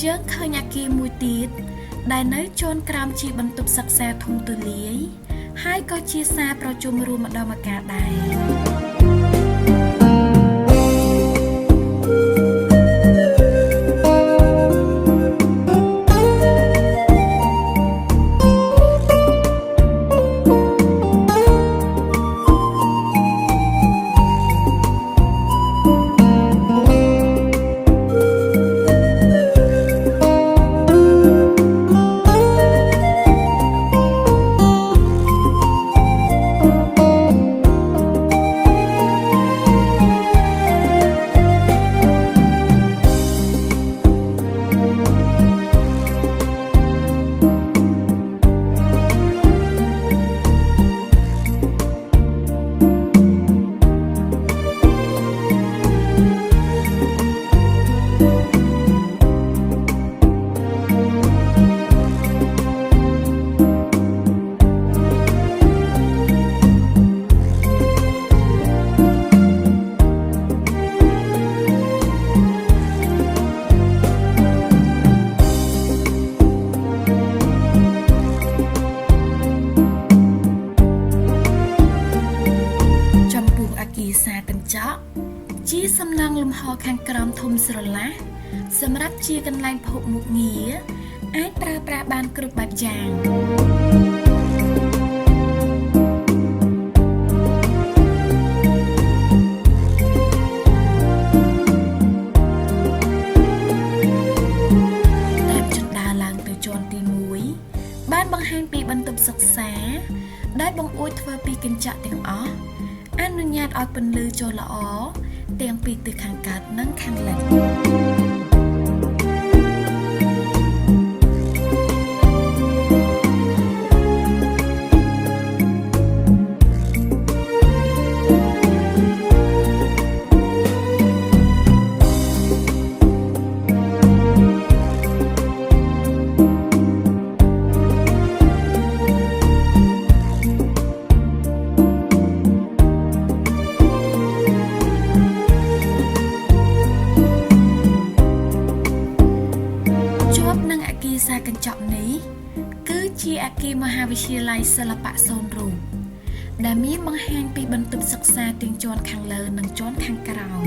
យើងឃើញអគារមួយទៀតដែលនៅជាន់ក្រោមជាបន្ទប់សិក្សាធំទូលាយហើយក៏ជាសាលប្រជុំរួមម្ដងម្កាលដែរជាសំណង់លំហខាងក្រោមធំស្រឡះសម្រាប់ជាកន្លែងភោគមុខងារអាចប្រើប្រាស់បានគ្រប់បែបយ៉ាងតាមជណ្ដើរឡើងទៅជាន់ទី1បានបង្ហាញពីបន្ទប់សិក្សាដែលបង្អួចធ្វើពីកញ្ចក់ទាំងអស់អនុញ្ញាតឲ្យពន្លឺចូលល្អទាំងពីទិសខាងកើតនិងខាងលិចសាកញ្ចក់នេះគឺជាអគារមហាវិទ្យាល័យសិល្បៈសូន្យរូបដែលមានបង្ហាញពីបន្ទប់សិក្សាទាំងជាន់ខាងលើនិងជាន់ខាងក្រោម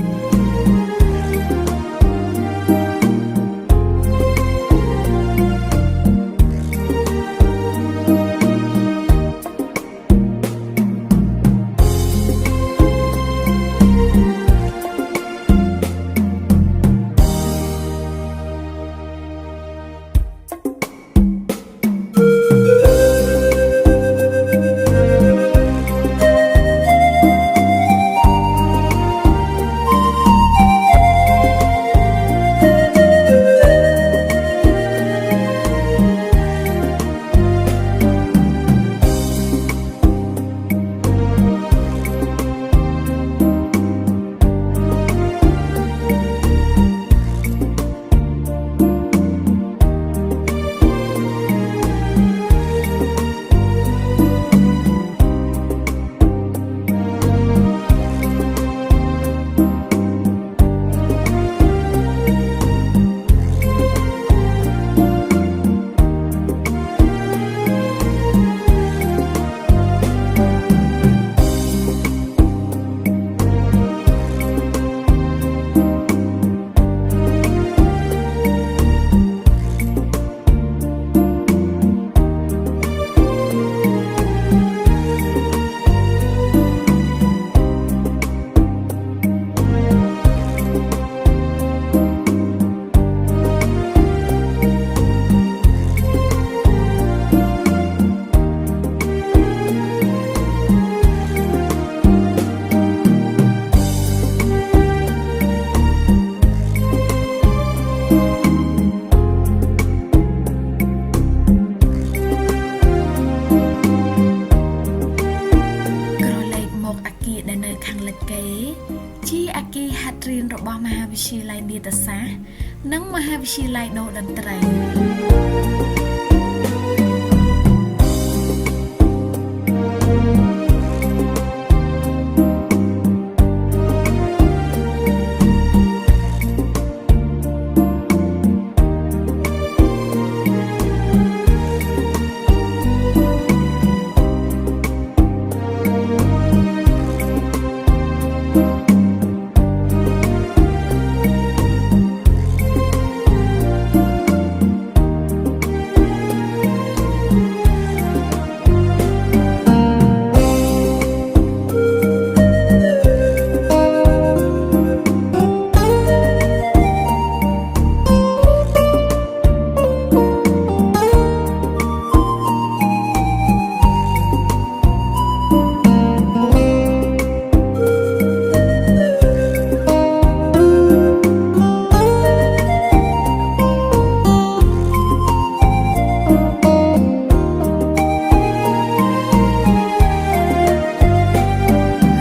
វិទ្យាល័យដូរតន្ត្រី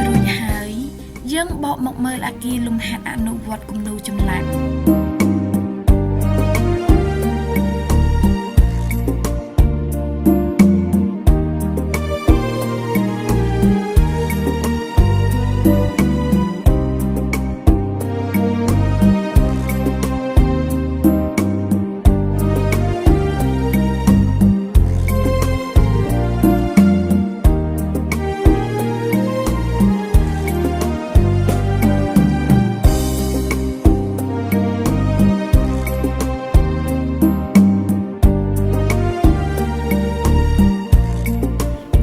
រួចហើយយើងបកមកមើលអគារលំហាត់អនុវត្តគំនូរចម្លាក់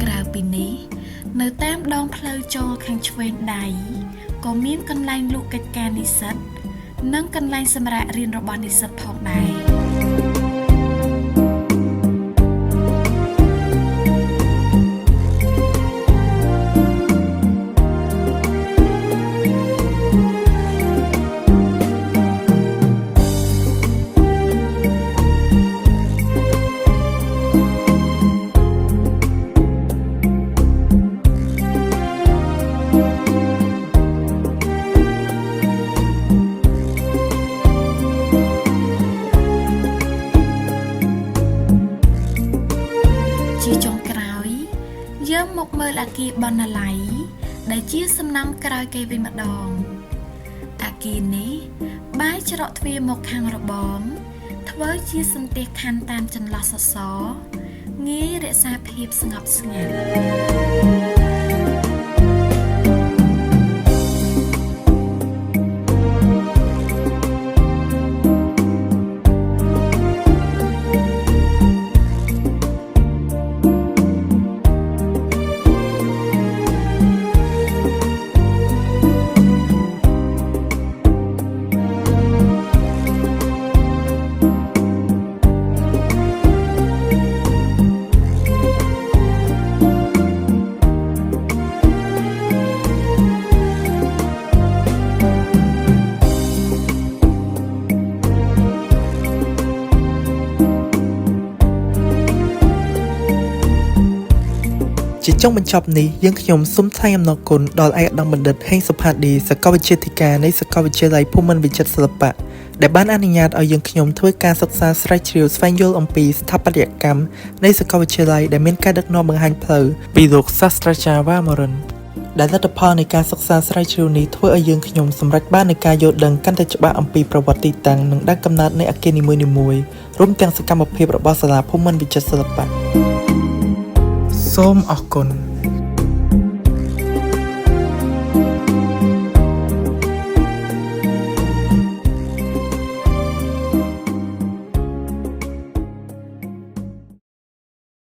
ក្រៅពីនេះនៅតាមដងផ្លូវចូលខាងឆ្វេងដៃក៏មានកន្លែងលក់កិច្ចការនិស្សិតនិងកន្លែងសម្រាករៀនរបស់និស្សិតផងដែរ ជាចុងក្រោយយើងមកមើលអគារបណ្ណាល័យដែលជាសំណង់ក្រោយគេវិញម្ដងអគារនេះបែរច្រកទ្វារមកខាងរបងធ្វើជាសន្ទះខណ្ឌតាមចន្លោះសសរងាយរក្សាភាពស្ងប់ស្ងាត់ ជាចុងបញ្ចប់នេះយើងខ្ញុំសូមថ្លែងអំណរគុណដល់ឯកឧត្តមបណ្ឌិតហេងសុផាឌីសាកលវិទ្យាធិការនៃសាកលវិទ្យាល័យភូមិន្ទវិចិត្រសិល្បៈដែលបានអនុញ្ញាតឲ្យយើងខ្ញុំធ្វើការសិក្សាស្រាវជ្រាវស្វែងយល់អំពីស្ថាបត្យកម្មនៃសាកលវិទ្យាល័យដែលមានការដឹកនាំបង្ហាញផ្លូវពីលោកសាស្ត្រាចារ្យវ៉ាមរិនដែលលទ្ធផលនៃការសិក្សាស្រាវជ្រាវនេះធ្វើឲ្យយើងខ្ញុំសម្រេចបាននូវការយល់ដឹងកាន់តែច្បាស់អំពីប្រវត្តិទីតាំងនិងដើមកំណើតនៃអគារនីមួយៗរួមទាំងសកម្មភាពរបស់សាលាភូមិន្ទវិចិត្រសិល្បៈសូមអរគុណ។